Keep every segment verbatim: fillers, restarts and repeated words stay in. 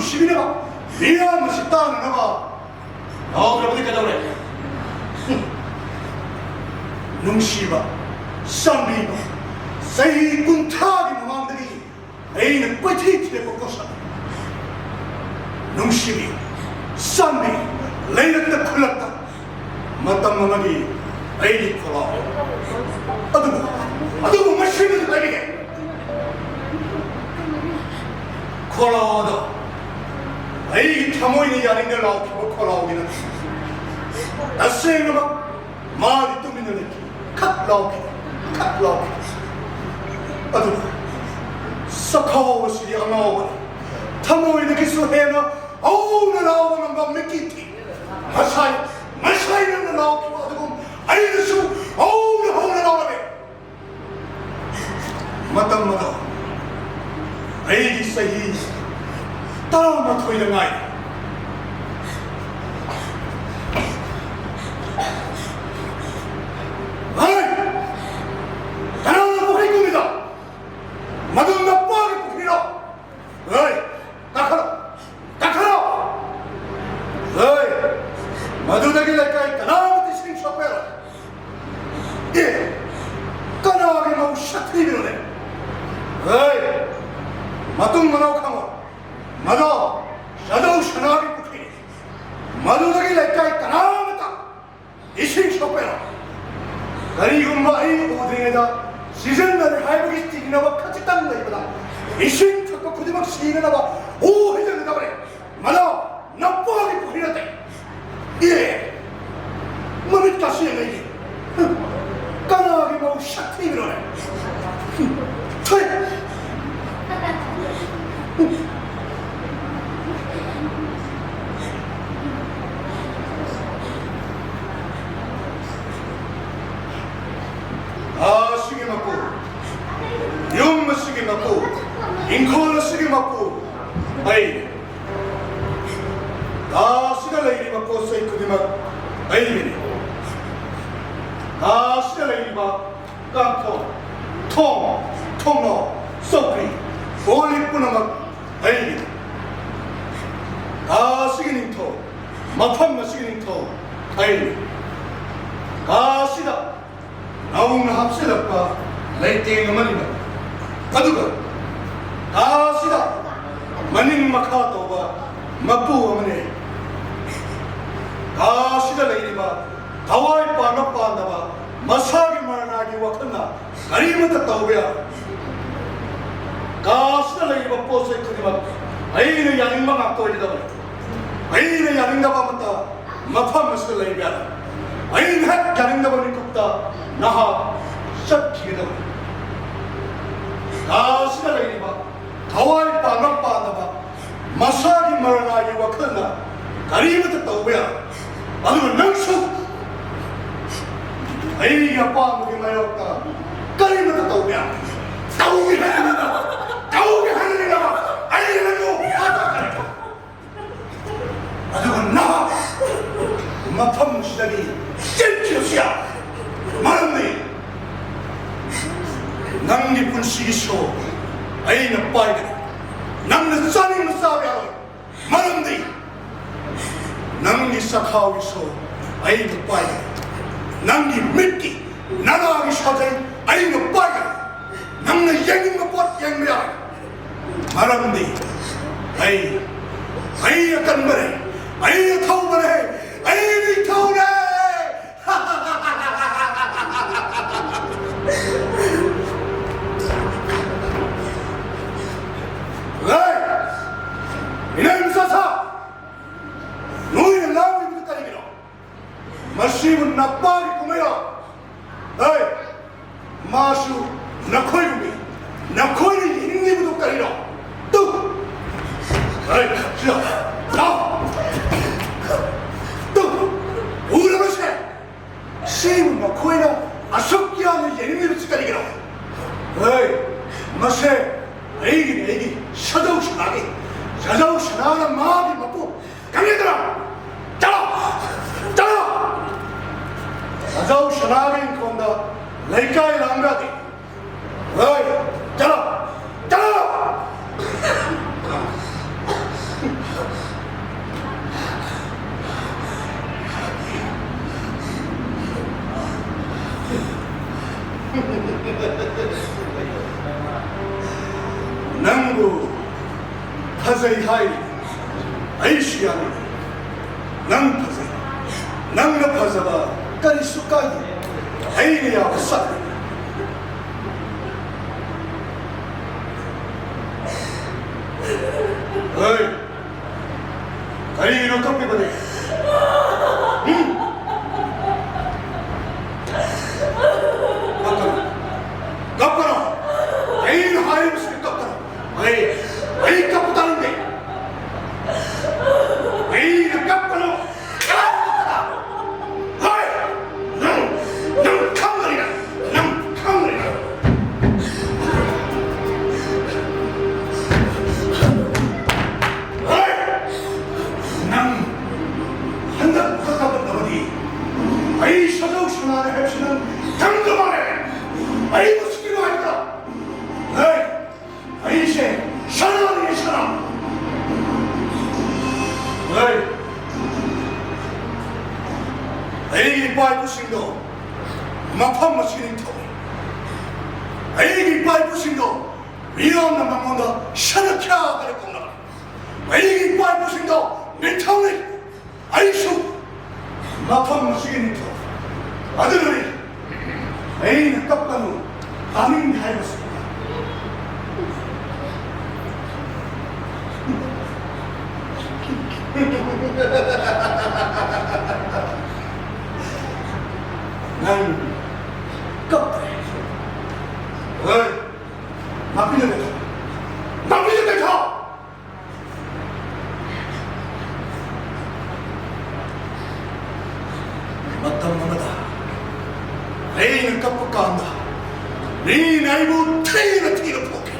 ꯅꯨꯡꯁꯤꯕꯤꯅꯕ, ꯃꯤꯌꯥꯝ ꯑꯁꯤ ꯇꯥꯅꯅꯕ ꯂꯥꯎꯗ꯭ꯔꯕꯗꯤ ꯀꯩꯗꯧꯔꯦ? ꯍꯨꯝ꯫ ꯅꯨꯡꯁꯤꯕ, ꯆꯥꯟꯕꯤꯕ, ꯆꯍꯤ ꯀꯨꯟꯊ꯭ꯔꯥꯒꯤ ꯃꯃꯥꯡꯗꯒꯤ ꯑꯩꯅ ꯀꯣꯏꯊꯤ ꯊꯤꯔꯛꯄ ꯄꯣꯠꯁꯛ꯫ ꯅꯨꯡꯁꯤꯕꯤ, ꯆꯥꯟꯕꯤ, ꯂꯩꯔꯛꯇ ꯈꯨꯜꯂꯛꯇ ꯃꯇꯝ ꯑꯃꯒꯤ ꯑꯩꯒꯤ ꯈꯣꯜꯂꯥꯎ꯫ ꯑꯗꯨꯕꯨ, ꯑꯗꯨꯕꯨ ꯃꯁꯤꯃꯗꯤ ꯂꯩꯔꯤꯉꯩ ꯈꯣꯜꯂꯥꯎ ꯑꯗꯣ ꯑꯩꯒꯤ ꯊꯃꯣꯏꯅ ꯌꯥꯅꯤꯡꯅ ꯂꯥꯎꯈꯤꯕ ꯈꯣꯜꯂꯥꯎꯒꯤ ꯅꯠꯇꯦ꯫ ꯇꯁꯦꯡꯅꯃꯛ ꯃꯥꯗꯤ ꯇꯨꯃꯤꯟꯅ ꯂꯩꯈꯤ꯫ ꯈꯛ ꯂꯥꯎꯈꯤ, ꯈꯛ ꯂꯥꯎꯈꯤ꯫ ꯑꯗꯨꯕꯨ ꯆꯈꯥꯎ ꯑꯁꯤꯗꯤ ꯑꯉꯥꯎꯕꯅꯤ꯫ ꯊꯃꯣꯏꯗꯒꯤꯁꯨ ꯍꯦꯟꯅ ꯍꯧꯅ ꯂꯥꯎꯕ ꯉꯝꯕ ꯃꯤꯀꯤ ꯊꯤ꯫ ꯉꯁꯥꯏ, ꯉꯁꯥꯏ ꯅꯪꯅ ꯂꯥꯎꯈꯤꯕ ꯑꯗꯨꯒꯨꯝ ꯑꯩꯅꯁꯨ ꯍꯧꯅ, ꯍꯧꯅ ꯂꯥꯎꯔꯝꯃꯤ꯫ ꯃꯇꯝ ꯑꯗꯣ ꯑꯩꯒꯤ ꯆꯍꯤ ꯇꯔꯥꯃꯥꯊꯣꯏꯗ ꯉꯥꯏꯔꯤ꯫ ꯍꯩ! ꯀꯅꯥꯅ ꯄꯨꯈ꯭ꯔꯤ ꯀꯨꯝꯃꯤꯗꯣ? ꯃꯗꯨ ꯅꯄꯥꯒꯤ ꯄꯨꯈ꯭ꯔꯤꯔꯣ? ꯍꯩ! ꯀꯥꯈꯠꯂꯣ! ꯀꯥꯈꯠꯂꯣ! ꯍꯩ! ꯃꯗꯨꯗꯒꯤ ꯂꯩꯀꯥꯏ ꯀꯅꯥꯃꯠꯇ ꯏꯁꯤꯡ ꯁꯣꯛꯄ ꯌꯥꯔꯣꯏ꯫ ꯑꯦ! ꯀꯅꯥꯒꯤ ꯃꯧ ꯁꯛꯊꯤꯕꯅꯣꯅꯦ? ꯍꯩ! ꯃꯇꯨꯡ ꯃꯅꯥꯎ ꯈꯪꯉꯣ꯫ ꯃꯗꯣ ꯖꯥꯗꯧ ꯁꯅꯥꯒꯤ ꯄꯨꯈ꯭ꯔꯤꯅꯤ꯫ ꯃꯗꯨꯗꯒꯤ ꯂꯩꯀꯥꯏ ꯀꯅꯥꯃꯠꯇ ꯏꯁꯤꯡ ꯁꯣꯛꯄ ꯌꯥꯔꯣꯏ꯫ ꯀꯔꯤꯒꯨꯝꯕ ꯑꯩ ꯎꯗ꯭ꯔꯤꯉꯩꯗ ꯁꯤꯖꯤꯟꯅꯔꯦ ꯍꯥꯏꯕꯒꯤ ꯆꯤꯡꯅꯕ ꯈꯖꯤꯛꯇꯪ ꯂꯩꯕꯗ ꯏꯁꯤꯡ ꯊꯛꯄ ꯈꯨꯗꯤꯡꯃꯛ ꯁꯤꯅꯅꯕ ꯍꯨ ꯍꯩꯖꯤꯟꯒꯗꯕꯅꯤ꯫ ꯃꯗꯣ ꯅꯄꯥꯒꯤ ꯄꯨꯈ꯭ꯔꯤ ꯅꯠꯇꯦ꯫ ꯑꯦ! ꯃꯃꯤꯠ ꯀꯥꯁꯤ ꯌꯦꯡꯉꯛꯏꯅꯦ꯫ ꯀꯅꯥꯒꯤ ꯃꯧ ꯁꯛꯊꯤꯕꯅꯣꯅꯦ? ꯊꯨꯏ! ꯑꯁꯤꯒꯤ ꯃꯄꯨ, ꯌꯨꯝ ꯑꯁꯤꯒꯤ ꯃꯄꯨ, ꯏꯪꯈꯣꯜ ꯑꯁꯤꯒꯤ ꯃꯄꯨ ꯑꯩꯅꯤ꯫ ꯀꯥ ꯑꯁꯤꯗ ꯂꯩꯔꯤꯕ ꯄꯣꯠ ꯆꯩ ꯈꯨꯗꯤꯡꯃꯛ ꯑꯩꯒꯤꯅꯤ꯫ ꯀꯥ ꯑꯁꯤꯗ ꯂꯩꯔꯤꯕ ꯀꯥꯡꯊꯣꯟ, ꯊꯣꯡ, ꯊꯣꯡꯅꯥꯎ, ꯆꯧꯀ꯭ꯔꯤ, ꯀꯣꯜ ꯂꯤꯛ ꯄꯨꯝꯅꯃꯛ ꯑꯩꯒꯤꯅꯤ꯫ ꯃꯈꯥ ꯇꯧꯕ ꯃꯄꯨ ꯑꯃꯅꯤ꯫ ꯀꯥꯁꯤꯗ ꯂꯩꯔꯤꯕ ꯊꯋꯥꯏ ꯄꯥꯟꯕ ꯄꯥꯟꯗꯕ ꯃꯁꯥꯒꯤ ꯃꯔꯅꯥꯒꯤ ꯋꯥꯈꯜꯅ ꯀꯔꯤꯃꯠꯇ ꯇꯧꯕ ꯌꯥꯔꯣꯏ꯫ ꯀꯥꯁꯤꯗ ꯂꯩꯔꯤꯕ ꯄꯣꯠ ꯆꯩ ꯈꯨꯗꯤꯡꯃꯛ ꯑꯩꯅ ꯌꯥꯅꯤꯡꯕ ꯉꯥꯛꯇ ꯑꯣꯏꯒꯗꯕꯅꯤ꯫ ꯑꯩꯅ ꯌꯥꯅꯤꯡꯗꯕ ꯑꯃꯠꯇ ꯃꯐꯝ ꯑꯁꯤꯗ ꯂꯩꯕ ꯌꯥꯔꯣꯏ꯫ ꯑꯩꯅ ꯍꯦꯛ ꯌꯥꯅꯤꯡꯗꯕ ꯃꯤꯀꯨꯞꯇ ꯅꯍꯥꯛ ꯆꯠꯈꯤꯒꯗꯕꯅꯤ꯫ ꯀꯥꯁꯤꯗ ꯂꯩꯔꯤꯕ ꯊꯋꯥꯏ ꯄꯥꯟꯕ ꯄꯥꯟꯗꯕ ꯃꯁꯥꯒꯤ ꯃꯔꯅꯥꯒꯤ ꯋꯥꯈꯜꯅ ꯀꯔꯤꯃꯠꯇ ꯇꯧꯕ ꯌꯥꯔꯣꯏ꯫ ꯑꯗꯨꯒ ꯅꯪꯁꯨ ꯑꯩꯒꯤ ꯑꯄꯥꯝꯕꯒꯤ ꯃꯥꯌꯣꯛꯇ ꯀꯔꯤꯃꯠꯇ ꯇꯧꯕ ꯌꯥꯔꯣꯏ꯫ ꯇꯧꯒꯦ ꯍꯥꯏꯔꯤꯕ, ꯇꯧꯒꯦ ꯍꯥꯏꯔꯤꯕ ꯑꯩ ꯅꯪꯕꯨ ꯍꯥꯠꯇꯣꯛꯀꯅꯤ꯫ ꯑꯗꯨꯒ ꯅꯍꯥꯛ ꯃꯐꯝꯁꯤꯗꯒꯤ ꯆꯦꯟꯈꯤꯕꯁꯨ ꯌꯥꯏ꯫ ꯃꯔꯝꯗꯤ ꯅꯪꯒꯤ ꯄꯨꯟꯁꯤꯒꯤ ꯁꯣ ꯑꯩꯅ ꯄꯥꯏꯒꯅꯤ꯫ ꯅꯪꯅ ꯆꯥꯅꯤꯡꯕ ꯆꯥꯕ ꯌꯥꯔꯣꯏ꯫ ꯃꯔꯝꯗꯤ ꯅꯪꯒꯤ ꯆꯈꯥꯎꯒꯤ ꯁꯣ ꯑꯩꯅ ꯄꯥꯏꯒꯅꯤ꯫ ꯅꯪꯒꯤ ꯃꯤꯠꯀꯤ ꯅꯅꯥꯒꯤ ꯁꯥꯖꯦꯜ ꯑꯩꯅ ꯄꯥꯏꯒꯅꯤ꯫ ꯅꯪꯅ ꯌꯦꯡꯅꯤꯡꯕ ꯄꯣꯠ ꯌꯦꯡꯕ ꯌꯥꯏ꯫ ꯃꯔꯝꯗꯤ ꯑꯩ, ꯑꯩ ꯑꯀꯟꯕꯅꯦ, ꯑꯩ ꯑꯊꯧꯕꯅꯦ, ꯑꯩ ꯅꯤꯡꯊꯧꯅꯦ꯫ ꯍꯦ! ꯏꯅꯩ ꯃꯆꯥꯁꯥ! ꯅꯣꯏꯅ ꯂꯥꯡꯂꯤꯕꯗꯨ ꯀꯔꯤꯒꯤꯅꯣ? ꯃꯁꯤꯕꯨ ꯅꯄꯥꯒꯤ ꯀꯨꯝꯍꯩꯔꯣ? ꯍꯩ! ꯃꯥꯁꯨ ꯅꯈꯣꯏꯒꯨꯝꯕꯤ꯫ ꯅꯈꯣꯏꯅ ꯌꯦꯡꯅꯤꯡꯂꯤꯕꯗꯨ ꯀꯔꯤꯅꯣ? ꯇꯨ! ꯍꯩ! ꯁꯤꯗ! ꯂꯥꯎ! ꯇꯨ! ꯎꯔꯕꯁꯦ? ꯁꯤꯕꯨ ꯃꯈꯣꯏꯅ ꯑꯁꯨꯛ ꯌꯥꯝꯅ ꯌꯦꯡꯅꯤꯡꯂꯤꯕꯁꯤ ꯀꯔꯤꯒꯤꯅꯣ? ꯍꯩ! ꯃꯁꯦ ꯑꯩꯒꯤꯅꯤ, ꯑꯩꯒꯤ ꯁꯖꯧ ꯁꯅꯥꯒꯤ꯫ ꯁꯖꯧ ꯁꯅꯥꯅ ꯃꯥꯒꯤ ꯃꯄꯨ ꯈꯪꯉꯤꯗꯅ? ꯆꯠꯂꯣ! ꯆꯠꯂꯣ! ꯁꯖꯧ ꯁꯅꯥꯒꯤ ꯏꯪꯈꯣꯜꯗ ꯂꯩꯀꯥꯏ ꯂꯥꯡꯕ ꯌꯥꯗꯦ꯫ ꯍꯣꯏ, ꯆꯠꯂꯣ! ꯆꯠꯂꯣ! ꯅꯪꯕꯨ ꯐꯖꯩ ꯍꯥꯏꯔꯤ꯫ ꯑꯩꯁꯨ ꯌꯥꯅꯤꯡꯏ꯫ ꯅꯪ ꯐꯖꯩ꯫ ꯅꯪꯅ ꯐꯖꯕ ꯀꯔꯤꯁꯨ ꯀꯥꯏꯗꯦ꯫ ꯑꯩꯅ ꯌꯥꯕ ꯁꯛ꯫ ꯍꯣꯏ꯫ ꯀꯔꯤꯒꯤꯅꯣ ꯀꯞꯄꯤꯕꯗꯤ? ꯎꯝ? ꯀꯞꯀꯅꯨ꯫ ꯀꯞꯀꯅꯨ꯫ ꯑꯩꯅ ꯍꯥꯏꯔꯤꯕꯁꯤꯗꯤ ꯀꯞꯀꯅꯨ꯫ ꯑꯩ, ꯑꯩ ꯀꯞꯄ ꯇꯥꯅꯤꯡꯗꯦ꯫ ꯑꯩꯅ ꯀꯞꯀꯅꯨ꯫ ꯍꯣꯏ! ꯅꯪ, ꯅꯪ ꯈꯪꯒꯅꯤꯅ, ꯅꯪ ꯈꯪꯒꯅꯤꯅ꯫ ꯍꯣꯏ! ꯅꯪ ꯍꯟꯗꯛ ꯈꯛꯇ ꯅꯠꯇꯕꯗꯤ ꯑꯩ ꯁꯖꯧ ꯁꯅꯥꯅꯦ ꯍꯥꯏꯕꯁꯤ ꯅꯪ ꯈꯪꯗ ꯃꯥꯜꯂꯦ꯫ ꯑꯩꯕꯨ ꯁꯤꯠꯀꯅꯨ ꯍꯥꯏꯕ꯭ꯔꯥ? ꯍꯣꯏ! ꯑꯩꯁꯦ ꯁꯅꯥꯅꯤ, ꯁꯅꯥ꯫ ꯍꯣꯏ! ꯑꯩꯒꯤ ꯏꯄꯥ ꯏꯄꯨꯁꯤꯡꯗꯣ ꯃꯐꯝ ꯑꯁꯤꯒꯤ ꯅꯤꯡꯊꯧꯅꯤ꯫ ꯑꯩꯒꯤ ꯏꯄꯥ ꯏꯄꯨꯁꯤꯡꯗꯣ ꯃꯤꯌꯥꯝꯅ ꯃꯉꯣꯟꯗ ꯁꯅꯥꯈ꯭ꯌꯥ ꯍꯥꯏꯅ ꯀꯧꯅꯕꯅꯤ꯫ ꯑꯩꯒꯤ ꯏꯄꯥ ꯏꯄꯨꯁꯤꯡꯗꯣ ꯅꯤꯡꯊꯧꯅꯤ꯫ ꯑꯩꯁꯨ ꯃꯐꯝ ꯑꯁꯤꯒꯤ ꯅꯤꯡꯊꯧ꯫ ꯑꯗꯨꯅꯅꯤ ꯑꯩꯅ ꯀꯞꯀꯅꯨ, ꯇꯥꯅꯤꯡꯗꯦ ꯍꯥꯏꯕꯁꯤ꯫ ꯅꯪ ꯀꯞꯄꯦ꯫ ꯍꯣꯏ, ꯅꯥꯄꯤꯗ ꯂꯩꯊꯣꯛ꯫ ꯅꯥꯄꯤꯗ ꯂꯩꯊꯣꯛ! ꯃꯇꯝ ꯑꯃꯗ ꯑꯩꯅ ꯀꯞꯄ ꯀꯥꯟꯗ ꯃꯤꯅ ꯑꯩꯕꯨ ꯊꯤꯅ ꯊꯤꯅ ꯄꯣꯛꯈꯤ꯫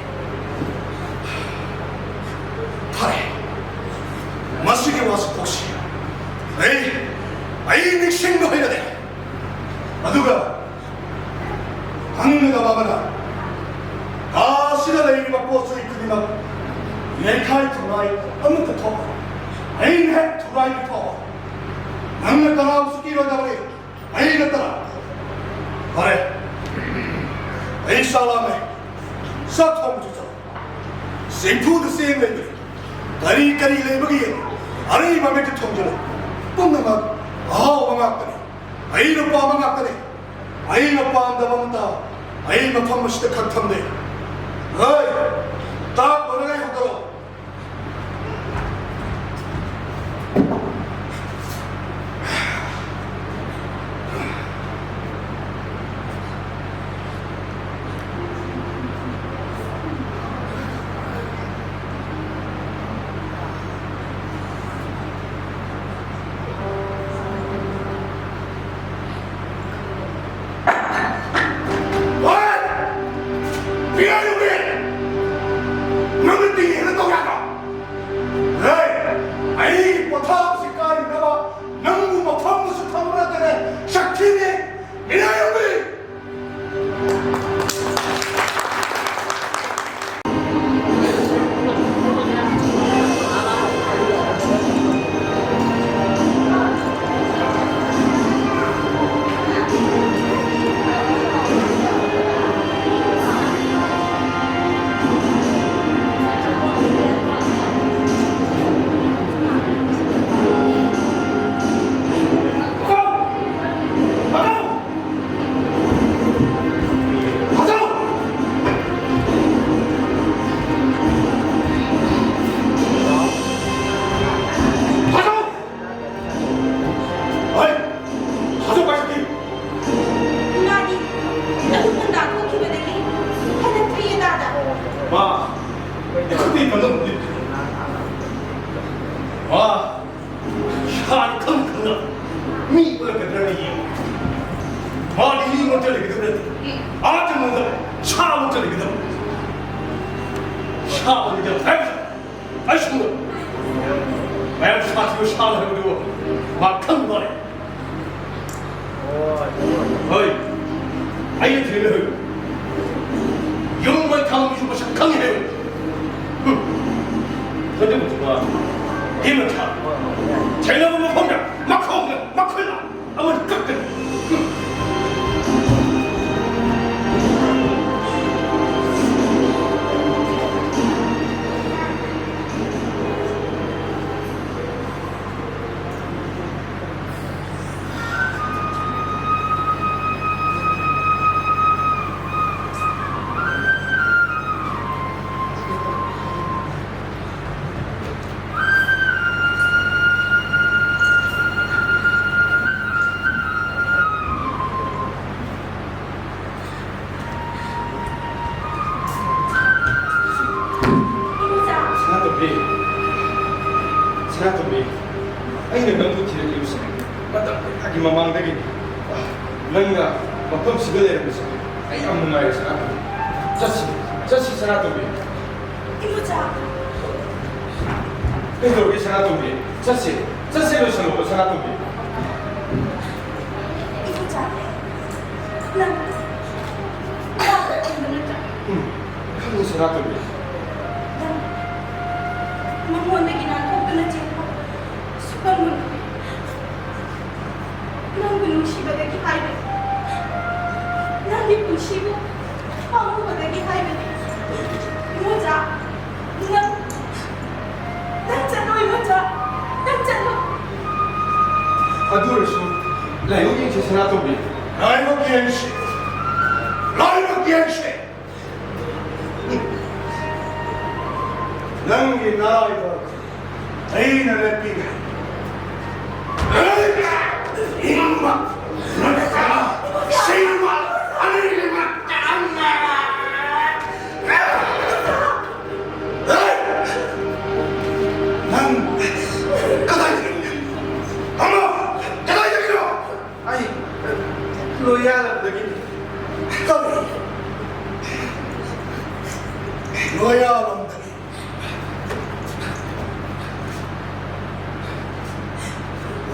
ꯐꯔꯦ, ꯃꯁꯤꯒꯤ ꯋꯥꯁꯨ ꯇꯣꯛꯁꯤ꯫ ꯑꯩ, ꯑꯩ ꯅꯤꯡꯁꯤꯡꯕ ꯍꯩꯅꯗꯦ꯫ ꯑꯗꯨꯒ ꯈꯪꯒꯗꯕ ꯑꯃꯅ, ꯀꯥ ꯑꯁꯤꯗ ꯂꯩꯔꯤꯕ ꯄꯣꯠ ꯆꯩ ꯈꯨꯗꯤꯡꯃꯛ ꯌꯩꯈꯥꯏ ꯊꯨꯒꯥꯏ ꯑꯃꯠꯇ ꯊꯣꯛꯑꯣꯏ꯫ ꯑꯩꯅ ꯍꯦꯛ ꯊꯨꯒꯥꯏꯕ ꯊꯣꯛꯑꯣ꯫ ꯅꯪꯅ ꯀꯅꯥꯕꯨꯁꯨ ꯀꯤꯔꯣꯏꯗꯕꯅꯤ, ꯑꯩ ꯅꯠꯇꯅ꯫ ꯐꯔꯦ, ꯑꯩ ꯆꯥꯛ ꯂꯥꯝꯃꯦ꯫ ꯆꯥꯛ ꯊꯣꯡꯕꯁꯨ ꯆꯠꯂꯣ꯫ ꯆꯦꯡꯐꯨꯗ ꯆꯦꯡ ꯂꯩꯕꯅꯤ꯫ ꯀꯔꯤ ꯀꯔꯤ ꯂꯩꯕꯒꯦ? ꯑꯔꯩꯕ ꯃꯤꯠꯇ ꯊꯣꯡꯖꯤꯜꯂꯨ꯫ ꯄꯨꯝꯅꯃꯛ ꯑꯍꯥꯎꯕ ꯉꯥꯛꯇꯅꯤ꯫ ꯑꯩꯅ ꯄꯥꯝꯕ ꯉꯥꯛꯇꯅꯤ꯫ ꯑꯩꯅ ꯄꯥꯝꯗꯕ ꯑꯃꯠꯇ ꯑꯩ ꯃꯐꯝ ꯑꯁꯤꯗ ꯈꯛ ꯊꯝꯗꯦ꯫ ꯍꯣꯏ, ꯇꯥꯛ ꯂꯣꯏꯅꯉꯥꯏ ꯍꯧꯗꯣꯔꯛꯑꯣ꯫ ꯍꯣꯏ! ꯄꯤꯔꯛꯑꯣ, ꯄꯤꯔꯛꯑꯣ! ꯅꯪꯅ ꯇꯤꯡꯉꯦꯅ ꯇꯧ ꯌꯥꯗ꯭ꯔꯣ? ꯍꯦ! ꯑꯩꯒꯤ ꯄꯣꯊꯥꯕꯁꯤ ꯀꯥꯏꯅꯅꯕ ꯅꯪꯕꯨ ꯃꯐꯝꯗꯁꯨ ꯊꯝꯕ ꯅꯠꯇꯅ ꯁꯛꯊꯤꯅꯤ! ꯃꯤꯅꯥꯏ ꯑꯣꯏꯕꯤ! ꯍꯣꯏ! ꯊꯥꯗꯣꯛꯄ ꯍꯥꯏꯕꯗꯤ? ꯏꯃꯥꯗꯤ ꯑꯗꯨꯝꯅ ꯅꯥꯟꯊꯣꯛꯈꯤꯕꯗꯒꯤ ꯍꯜꯂꯛꯇ꯭ꯔꯤꯌꯦ, ꯗꯥꯗꯥ꯫ ꯃꯥ, ꯑꯩꯈꯣꯏꯗꯤ ꯀꯝꯗꯧꯅꯤ? ꯃꯥ, ꯏꯁꯥꯅ ꯈꯪ ꯈꯪꯅ ꯃꯤ ꯑꯣꯜꯂꯛꯀꯗ꯭ꯔꯅ ꯌꯦꯡꯉꯤ꯫ ꯃꯥꯗꯤ ꯃꯤ ꯑꯣꯟꯊ ꯂꯩꯒꯗꯕ ꯅꯠꯇꯦ꯫ ꯑꯥ ꯆꯠꯅꯨꯡꯗ ꯁꯥ ꯑꯣꯟꯊ ꯂꯩꯒꯗꯕ꯫ ꯁꯥ ꯑꯣꯟꯊ ꯍꯥꯏꯕꯁꯤ ꯑꯩ ꯁꯨꯝꯕ ꯃꯌꯥꯝ ꯁꯥꯊꯤꯕ ꯁꯥꯅ ꯍꯥꯏꯕꯗꯨ ꯃꯥ ꯈꯪꯕ ꯃꯥꯜꯂꯦ꯫ ꯍꯣꯏ, ꯑꯩꯅ ꯊꯤꯔꯦ ꯍꯣꯏ꯫ ꯌꯨꯝ ꯃꯩ ꯊꯥꯕ ꯃꯤꯁꯨ ꯃꯁꯛ ꯈꯪꯉꯤ ꯍꯥꯏꯌꯨ꯫ ꯍꯨꯝ꯫ ꯑꯗꯨꯕꯨꯗꯤ ꯃꯥ ꯏꯃ ꯊꯥ ꯊꯦꯡꯅꯕ ꯃꯐꯝꯗ ꯃꯈꯣꯡꯅ ꯃꯈꯨꯠꯅ ꯑꯃꯗꯤ ꯀꯛꯀꯅꯤ꯫ ꯍꯨꯝ꯫ ꯁꯅꯥꯇꯣꯝꯕꯤ, ꯑꯩꯅ ꯅꯪꯕꯨ ꯊꯤꯔꯛꯂꯤꯕꯁꯦ ꯃꯇꯝ ꯀꯌꯥꯒꯤ ꯃꯃꯥꯡꯗꯒꯤꯅꯤ꯫ ꯅꯪꯅ ꯃꯐꯝꯁꯤꯗ ꯂꯩꯔꯝꯕꯁꯦ ꯑꯩ ꯌꯥꯝ ꯅꯨꯡꯉꯥꯏꯔꯦ, ꯁꯅꯥꯇꯣꯝꯕꯤ꯫ ꯆꯠꯁꯤ, ꯆꯠꯁꯤ, ꯁꯅꯥꯇꯣꯝꯕꯤ꯫ ꯏꯃꯨꯆꯥ꯫ ꯀꯩꯗꯧꯔꯒꯦ, ꯁꯅꯥꯇꯣꯝꯕꯤ? ꯆꯠꯁꯤ, ꯆꯠꯁꯤ, ꯂꯣꯏꯁꯜꯂꯣꯕ, ꯁꯅꯥꯇꯣꯝꯕꯤ꯫ ꯏꯃꯨꯆꯥ, ꯅꯪ ꯅꯥꯕ ꯈꯪꯕ ꯅꯠꯇ꯭ꯔꯥ? ꯎꯝ, ꯈꯪꯉꯤ, ꯁꯅꯥꯇꯣꯝꯕꯤ꯫ ꯅꯪ ꯃꯉꯣꯟꯗꯒꯤ ꯅꯥꯟꯊꯣꯛꯇꯨꯅ ꯆꯦꯟꯕ ꯁꯨꯀꯟ ꯉꯝꯂꯣꯏ꯫ ꯅꯪꯕꯨ ꯅꯨꯡꯁꯤꯕꯗꯒꯤ ꯍꯥꯏꯕꯅꯤ꯫ ꯅꯪꯒꯤ ꯄꯨꯟꯁꯤꯕꯨ ꯄꯥꯝꯃꯨꯕꯗꯒꯤ ꯍꯥꯏꯕꯅꯤ꯫ ꯏꯃꯣꯆꯥ, ꯅꯪ, ꯅꯪ ꯆꯠꯂꯣ ꯏꯃꯣꯆꯥ, ꯅꯪ ꯆꯠꯂꯣ꯫ ꯑꯗꯨ ꯑꯣꯏꯔꯁꯨ ꯂꯥꯏꯕꯛ ꯌꯦꯡꯁꯤ ꯁꯅꯥꯇꯣꯝꯕꯤ꯫ ꯂꯥꯏꯕꯛ ꯌꯦꯡꯁꯤ, ꯂꯥꯏꯕꯛ ꯌꯦꯡꯁꯤ꯫ ꯅꯪꯒꯤ ꯅꯥꯏꯕ ꯑꯩꯅ ꯂꯦꯞꯄꯤꯒꯦ꯫ ꯍꯤꯡꯕ ꯅꯠꯇ꯭ꯔꯒ ꯁꯤꯕ, ꯑꯅꯤꯒꯤ ꯃꯔꯛꯇ ꯑꯃ꯫ ꯅꯪ ꯀꯗꯥꯏꯗꯒꯤꯅꯣ? ꯑꯃ, ꯀꯗꯥꯏꯗꯒꯤꯅꯣ? ꯑꯩ ꯂꯣꯌꯥꯂꯝꯗꯒꯤꯅꯤ꯫ ꯀꯔꯤ? ꯂꯣꯌꯥꯂꯝꯗꯒꯤ?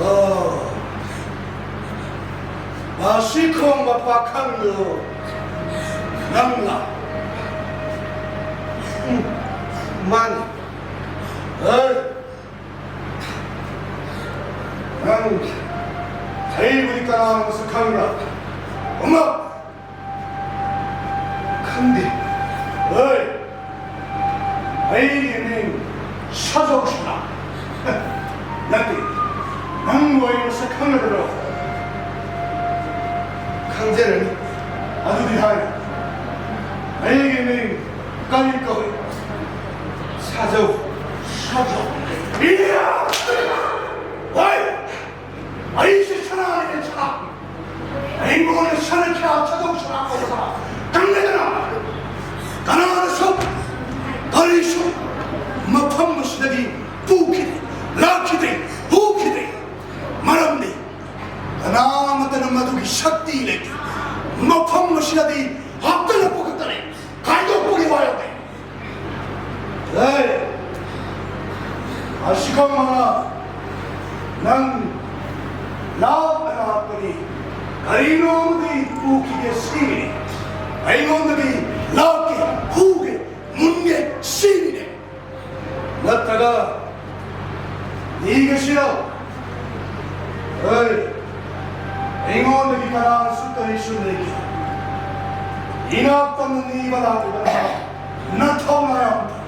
ꯑꯣ, ꯃꯁꯤ ꯈꯣꯡꯕ ꯄꯥꯈꯪꯗꯨ ꯅꯪꯂ? ꯎꯝ, ꯃꯥꯅꯤ꯫ ꯍꯦ! ꯅꯪ ꯑꯩꯕꯨꯗꯤ ꯀꯅꯥꯅꯣ ꯃꯁꯛ ꯈꯪꯕ꯭ꯔꯥ? ꯈꯨꯝꯃꯣ! ꯈꯪꯗꯦ꯫ ꯍꯣꯏ, ꯑꯩꯒꯤ ꯃꯤꯡ ꯁꯥꯖꯧꯁꯤꯅ꯫ ꯅꯠꯇꯦ, ꯅꯪꯕꯨ ꯑꯩ ꯃꯁꯛ ꯈꯪꯒꯗ꯭ꯔꯣ? ꯈꯪꯖꯔꯅꯤ꯫ ꯑꯗꯨꯗꯤ ꯍꯥꯏ, ꯑꯩꯒꯤ ꯃꯤꯡ ꯀꯔꯤ ꯀꯧꯏ? ꯁꯥꯖꯧ꯫ ꯁꯥꯖꯧ? ꯏꯌꯥ! ꯍꯣꯏ! ꯑꯩꯁꯦ ꯁꯅꯥꯅꯦ, ꯁꯅꯥ꯫ ꯑꯩꯉꯣꯟꯗ ꯁꯅꯥ ꯀꯌꯥ ꯁꯥꯖꯧ ꯁꯅꯥ ꯀꯧꯕ ꯈꯪꯂꯦꯗꯅ? ꯀꯅꯥꯅꯁꯨ ꯀꯔꯤꯁꯨ ꯃꯐꯝ ꯑꯁꯤꯗꯒꯤ ꯄꯨꯈꯤꯗꯦ, ꯂꯥꯛꯈꯤꯗ꯭ꯔꯦ, ꯎꯈꯤꯗ꯭ꯔꯦ꯫ ꯃꯔꯝꯗꯤ ꯀꯅꯥꯃꯠꯇꯅ ꯃꯗꯨꯒꯤ ꯁꯛꯇꯤ ꯂꯩꯇꯦ꯫ ꯃꯐꯝ ꯑꯁꯤꯗꯗꯤ ꯍꯥꯞꯀꯠꯂꯛꯄ ꯈꯛꯇꯅꯦ, ꯈꯥꯏꯗꯣꯛꯄꯒꯤ ꯋꯥ ꯌꯥꯎꯗꯦ꯫ ꯍꯦ, ꯑꯁꯤꯒꯨꯝꯕ ꯅꯪ ꯂꯥꯞꯅ ꯂꯥꯛꯄꯅꯤ꯫ ꯀꯔꯤꯅꯣ ꯑꯃꯗꯤ ꯎꯈꯤꯒꯦ ꯁꯤꯅꯤ꯫ ꯑꯩꯉꯣꯟꯗꯗꯤ ꯂꯥꯛꯀꯦ, ꯍꯨꯒꯦ, ꯃꯨꯟꯒꯦ ꯁꯤꯅꯤꯅꯦ꯫ ꯅꯠꯇ꯭ꯔꯒ ꯅꯤꯒꯁꯤꯔꯣ? ꯍꯣꯏ, ꯑꯩꯉꯣꯟꯗꯒꯤ ꯀꯅꯥꯅꯁꯨ ꯀꯔꯤꯁꯨ ꯂꯩꯈꯤꯗꯦ꯫ ꯏꯅꯥꯛ ꯇꯝꯅ ꯅꯤꯕ ꯂꯥꯛꯂꯤꯕ ꯅꯍꯥ ꯅꯊꯧꯅꯥ ꯌꯥꯝ ꯐꯩ꯫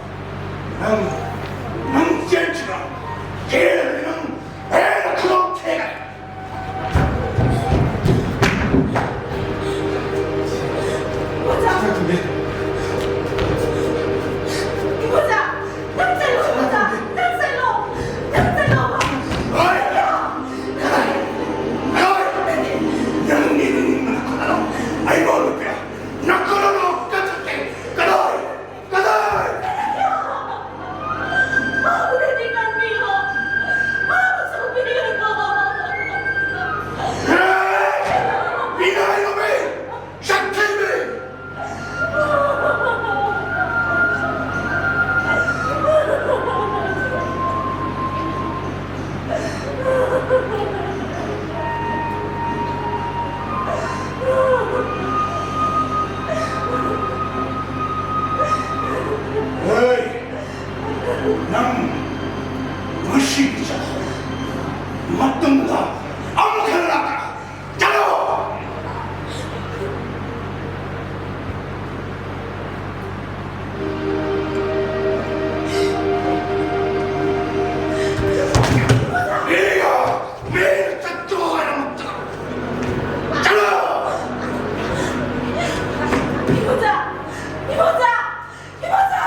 ꯅꯪ, ꯅꯪ ꯆꯦꯟꯁꯤꯔꯣ? ꯆꯦꯜꯂꯗꯤ ꯅꯪ ꯍꯦꯟꯅ ꯈꯨꯗꯣꯡ ꯊꯤꯒꯅꯤ꯫ ꯏꯕꯣꯆꯥ! ꯏꯕꯣꯆꯥ! ꯅꯪ ꯆꯠꯂꯣ, ꯏꯕꯣꯆꯥ! ꯅꯪ ꯆꯠꯂꯣ! ꯅꯪ ꯆꯠꯂꯣ! ꯍꯣꯏ! ꯍꯣꯏ! ꯅꯪ ꯅꯤꯡꯕ ꯅꯈꯨꯠꯅꯔꯣ? ꯑꯩꯉꯣꯟꯗ ꯄꯤꯔꯣ! ꯅꯈꯨꯠꯅꯔꯣ! ꯀꯠꯊꯠꯀꯦ! ꯀꯗꯥꯏ? ꯀꯗꯥꯏ? ꯃꯥꯕꯨꯗꯤ ꯀꯟꯕꯤꯌꯨ꯫ ꯃꯥꯕꯨꯁꯨ ꯄꯤꯕꯤꯌꯨ꯫ ꯃꯤꯅꯥꯏ ꯅꯨꯄꯤ! ꯁꯛꯊꯤꯕꯤ! ꯍꯦ! ꯅꯪ ꯉꯁꯤꯒꯤ ꯆꯠꯈ꯭ꯔꯣ꯫ ꯃꯇꯨꯡꯗ ꯑꯃꯨꯛ ꯍꯟꯅ ꯂꯥꯛꯀꯅꯨ꯫ ꯆꯠꯂꯣ! ꯃꯤꯒ ꯃꯤꯅ ꯆꯠꯇ꯭ꯔꯣ ꯍꯥꯏꯔ ꯃꯇꯝꯗ ꯆꯠꯂꯣ! ꯏꯕꯣꯆꯥ! ꯏꯕꯣꯆꯥ! ꯏꯕꯣꯆꯥ!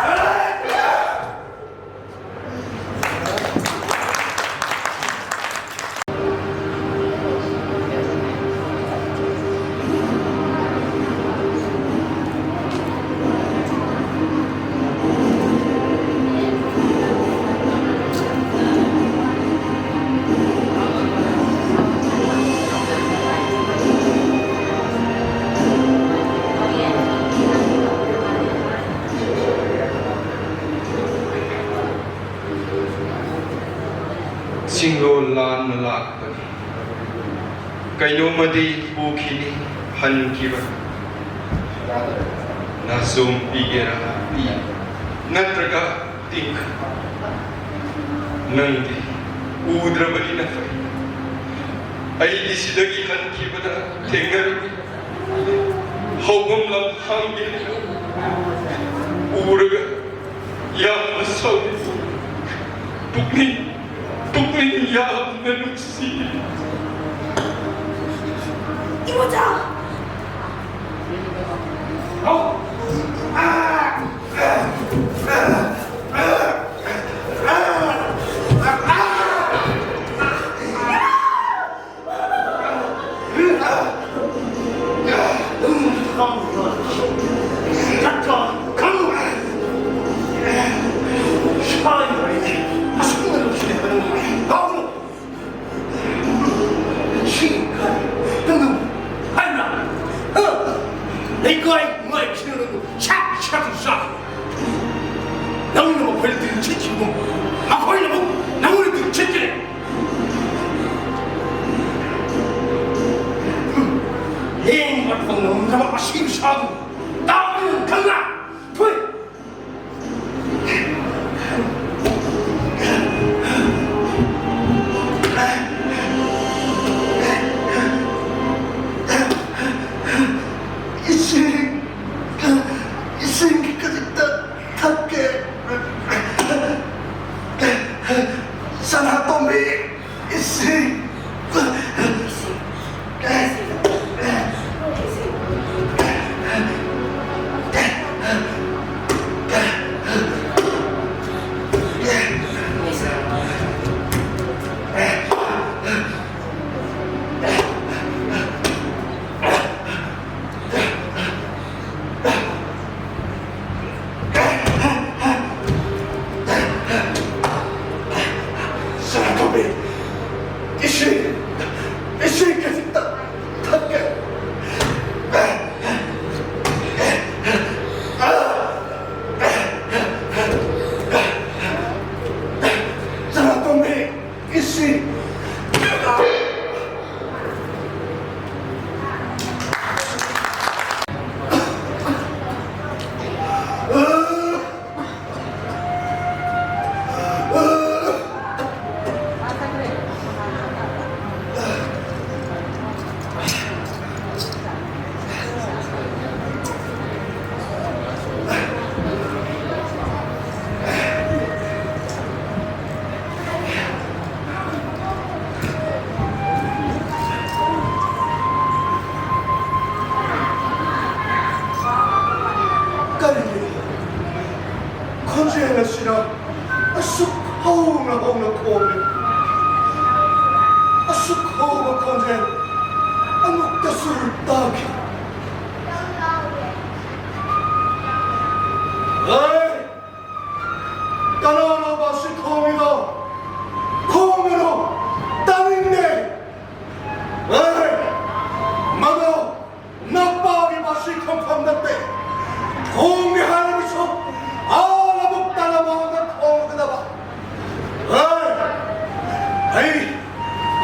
ꯆꯤꯡꯂꯣ ꯂꯥꯟꯅ ꯂꯥꯛꯄꯅꯤ꯫ ꯀꯩꯅꯣꯝꯃꯗꯤ ꯄꯨꯈꯤꯅꯤ ꯍꯟꯈꯤꯕ꯫ ꯅꯥꯆꯣꯝ ꯄꯤꯒꯦꯔꯥ ꯄꯤ, ꯅꯠꯇ꯭ꯔꯒ ꯇꯤꯡ꯫ ꯅꯪꯗꯤ ꯎꯗ꯭ꯔꯕꯅꯤꯅ ꯐꯩ꯫ ꯑꯩꯗꯤ ꯁꯤꯗꯒꯤ ꯍꯟꯈꯤꯕꯗ ꯊꯦꯡꯅꯔꯨꯏ꯫ ꯍꯧꯕꯝ ꯂꯝꯍꯥꯡꯒꯤ ꯎꯔꯒ ꯌꯥꯝꯅ ꯁꯥꯎꯏ꯫ ꯄꯨꯛꯅꯤꯡ, ꯄꯨꯛꯅꯤꯡ ꯌꯥꯝꯅ ꯅꯨꯡꯁꯤ꯫ ꯏꯕꯣꯆꯥ! ꯂꯩꯀꯥꯏ ꯅꯨꯡꯉꯥꯏꯕꯁꯤꯅ ꯅꯪꯕꯨ ꯁꯥꯛ ꯁꯥꯛ ꯆꯥꯛ꯫ ꯅꯪꯅ ꯃꯈꯣꯏꯗ ꯇꯤꯟ ꯁꯤꯠꯈꯤꯕꯒꯨꯝ, ꯃꯈꯣꯏꯅ ꯑꯃꯨꯛ ꯅꯪꯉꯣꯟꯗ ꯇꯤꯟ ꯁꯤꯠꯈ꯭ꯔꯦ꯫ ꯂꯦꯡꯕ ꯉꯝꯗ꯭ꯔꯕ ꯑꯁꯤꯕ ꯁꯥꯗꯨ ꯇꯥꯕ ꯈꯪꯕ꯭ꯔꯥ? ꯊꯨꯏ! ꯏꯁꯤꯡ, ꯏꯁꯤꯡ ꯈꯖꯤꯛꯇ ꯊꯛꯀꯦ꯫ ꯁꯅꯥꯇꯣꯝꯕꯤ, ꯏꯁꯤꯡ꯫ ꯁꯅꯥꯇꯣꯝꯕꯤ, ꯏꯁꯤ꯫ ꯀꯔꯤꯒꯤꯅꯣ ꯈꯣꯟꯖꯦꯜ ꯑꯁꯤꯅ ꯑꯁꯨꯛ ꯍꯧꯅ ꯍꯧꯅ ꯈꯣꯡꯂꯤ? ꯑꯁꯨꯛ ꯍꯧꯕ ꯈꯣꯟꯖꯦꯜ ꯑꯃꯨꯛꯇꯁꯨ ꯇꯥꯈꯤ꯫ ꯍꯦ! ꯀꯅꯥꯅꯣꯕ ꯑꯁꯤ ꯈꯣꯡꯂꯤꯗꯣ? ꯈꯣꯡꯒꯅꯨ! ꯇꯥꯅꯤꯡꯗꯦ! ꯍꯦ! ꯃꯗꯣ ꯅꯄꯥꯒꯤ ꯃꯁꯤ ꯈꯣꯡꯐꯝ ꯅꯠꯇꯦ꯫ ꯈꯣꯡꯒꯦ ꯍꯥꯏꯔꯕꯁꯨ ꯑꯥ ꯂꯧꯕꯨꯛ ꯇꯥꯂꯕꯥꯟꯗ ꯈꯣꯡꯒꯗꯕ꯫ ꯍꯦ! ꯑꯩ,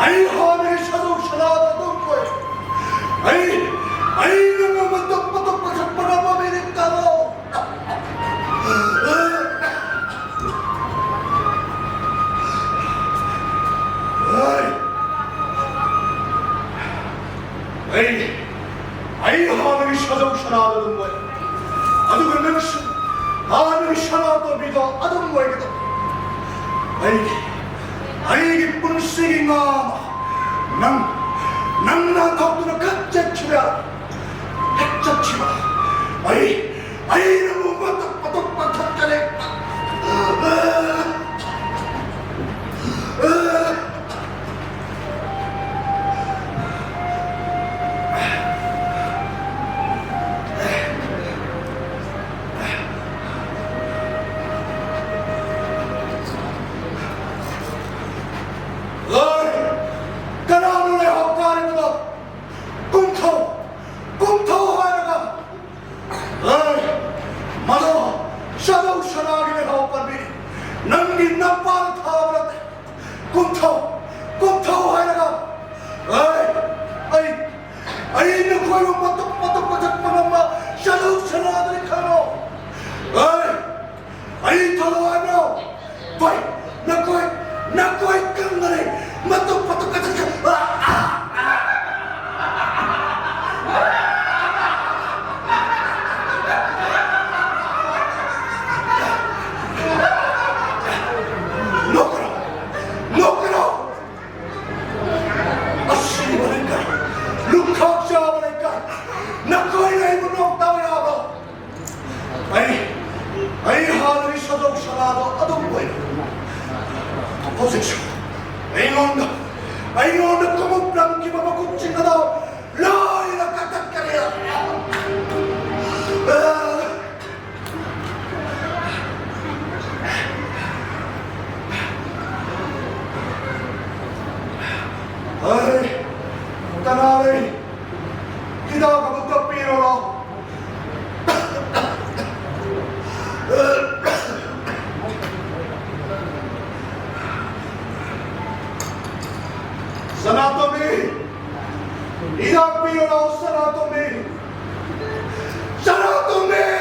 ꯑꯩ ꯍꯥꯟꯅꯒꯤ ꯁꯖꯧ ꯁꯅꯥꯗ ꯑꯗꯨꯝ ꯀꯣꯏ꯫ ꯑꯩ, ꯑꯩ ꯅꯪ ꯃꯇꯨꯞ ꯃꯇꯨꯞ ꯄꯥꯏꯈꯠꯄ ꯉꯝꯕ ꯃꯤꯅꯤ ꯇꯥꯔꯣ꯫ ꯍꯦ! ꯑꯩ, ꯑꯩ ꯍꯥꯟꯅꯒꯤ ꯁꯖꯧ ꯁꯅꯥꯗ ꯑꯗꯨꯝ ꯑꯣꯏ꯫ ꯑꯗꯨꯒ ꯅꯪꯁꯨ ꯍꯥꯟꯅꯒꯤ ꯁꯅꯥꯇꯣꯝꯕꯤꯗꯣ ꯑꯗꯨꯝ ꯑꯣꯏꯒꯗꯕ꯫ ꯑꯩꯒꯤ, ꯑꯩꯒꯤ ꯄꯨꯟꯁꯤꯒꯤ ꯉꯥ ꯑꯃ ꯅꯪ, ꯅꯪꯅ ꯊꯣꯛꯇꯨꯅ ꯈꯠ ꯆꯠꯈꯤꯕ, ꯈꯠ ꯆꯠꯈꯤꯕ꯫ ꯑꯩ, ꯑꯩ ꯅꯪꯕꯨ ꯃꯇꯨꯞ ꯃꯇꯨꯞ ꯄꯥꯏꯈꯠꯀꯅꯤ꯫ ꯂꯣꯏ! ꯀꯅꯥꯅꯣ ꯂꯩꯍꯧ ꯀꯥꯔꯤꯕꯗꯣ? ꯀꯨꯝꯊꯧ! ꯀꯨꯝꯊꯧ ꯍꯥꯏꯔꯒ! ꯂꯣꯏ! ꯃꯗꯣ ꯁꯖꯧ ꯁꯅꯥ ꯀꯨꯝꯊꯧ, ꯀꯨꯝꯊꯧ ꯍꯥꯏꯔꯒ꯫ ꯑꯩ, ꯑꯩ, ꯑꯩ ꯅꯈꯣꯏꯕꯨ ꯃꯇꯨꯞ ꯃꯇꯨꯞ ꯀꯛꯊꯠꯄ ꯉꯝꯕ ꯁꯥꯗꯨ ꯁꯅꯥꯗꯨꯅꯤ ꯈꯪꯂꯣ꯫ ꯑꯩ, ꯑꯩ ꯊꯣꯛꯂꯛꯑꯣ ꯍꯥꯏꯕ꯭ꯔꯣ? ꯍꯣꯏ, ꯅꯈꯣꯏ, ꯅꯈꯣꯏ ꯀꯪꯒꯅꯤ꯫ ꯃꯇꯨꯞ ꯃꯇꯨꯞ ꯀꯛꯊꯠꯀ-, ꯑꯥ, ꯑꯥ, ꯑꯥ꯫ ꯅꯣꯛꯀꯅꯨ! ꯅꯣꯛꯀꯅꯨ! ꯑꯁꯤꯕ ꯂꯩꯀꯥꯏ, ꯂꯨꯈꯥꯛ ꯆꯥꯕ ꯂꯩꯀꯥꯏ, ꯅꯈꯣꯏꯅ ꯑꯩꯕꯨ ꯅꯣꯛꯇꯕ ꯌꯥꯕ꯭ꯔꯣ? ꯑꯩ, ꯑꯩ ꯍꯥꯟꯅꯒꯤ ꯁꯥꯗꯧ ꯁꯅꯥꯗꯣ ꯑꯗꯨꯝ ꯑꯣꯏꯔꯦ꯫ ꯍꯧꯖꯤꯛꯁꯨ ꯑꯩꯉꯣꯟꯗ, ꯑꯩꯉꯣꯟꯗ ꯈꯣꯡꯎꯞ ꯂꯪꯈꯤꯕ ꯃꯈꯨꯠꯁꯤꯡ ꯑꯗꯣ ꯂꯣꯏꯅ ꯀꯛꯊꯠꯀꯅꯤ꯫ ꯑꯩ, ꯀꯅꯥ ꯂꯩ? ꯍꯤꯗꯥꯛ ꯑꯃꯨꯛꯇ ꯄꯤꯔꯨꯔꯣ꯫ ꯁꯅꯥꯇꯣꯝꯕꯤ! ꯍꯤꯗꯥꯛ ꯄꯤꯔꯨꯔꯣ, ꯁꯅꯥꯇꯣꯝꯕꯤ! ꯁꯅꯥꯇꯣꯝꯕꯤ!